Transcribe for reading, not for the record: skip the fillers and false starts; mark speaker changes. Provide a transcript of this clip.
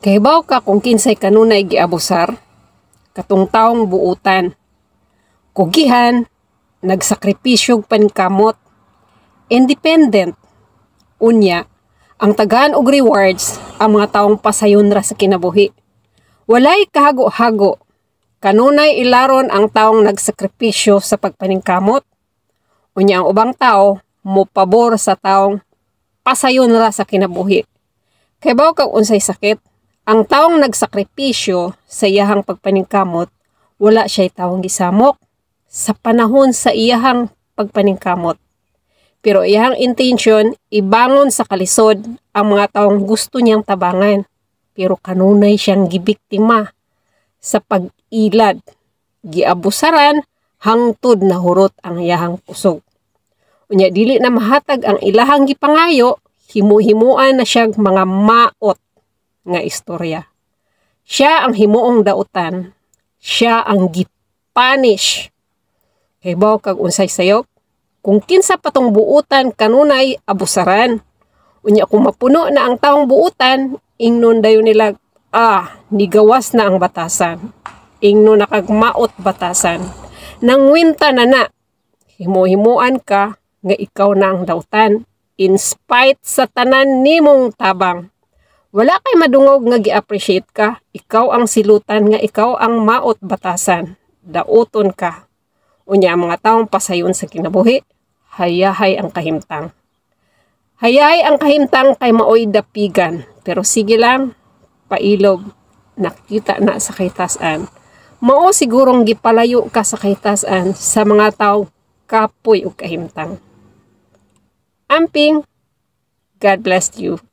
Speaker 1: Kahibaw ka kung kinsay kanunay giabusar? Katong taong buutan. Kugihan, nagsakripisyog paningkamot, independent. Unya, ang tagaan og rewards ang mga taong pasayon ra sa kinabuhi. Walay kahago-hago. Kanunay ilaron ang taong nagsakripisyo sa pagpaningkamot. Unya ang ubang tao mopabor sa taong pasayon ra sa kinabuhi. Kahibaw kag unsay sakit? Ang taong nagsakripisyo sa iyahang pagpaningkamot, wala siya'y taong gisamok sa panahon sa iyahang pagpaningkamot. Pero iyahang intention, ibangon sa kalisod ang mga taong gusto niyang tabangan. Pero kanunay siyang gibiktima sa pag-ilad. Giabusaran hangtod nahurot ang iyahang kusog. Unya dili na mahatag ang ilahang gipangayo, himu-himuan na siyang mga maot nga istorya. Siya ang himuong dautan. Siya ang gipunish. Kahibaw kag unsay sayop? Kung kinsa pa tong buutan kanunay abusaran. Unya kung mapuno na ang taong buutan, ingnon dayon nila, "Ah, nigawas na ang batasan." Ingnon na kag maot batasan. Nangwinta na na. Himu-himuan ka nga ikaw na ang dautan in spite sa tanan nimong tabang. Wala kay madungog nga gi-appreciate ka, ikaw ang silutan nga ikaw ang maot batasan. Dauton ka. Unya ang mga taong pasayon sa kinabuhi, hayahay ang kahimtang. Hayahay ang kahimtang kay maoy dapigan. Pero sige lang, pailob, nakita na sa kahitasan. Mao sigurong gipalayo ka sa kahitasan sa mga tao kapoy og kahimtang. Amping, God bless you.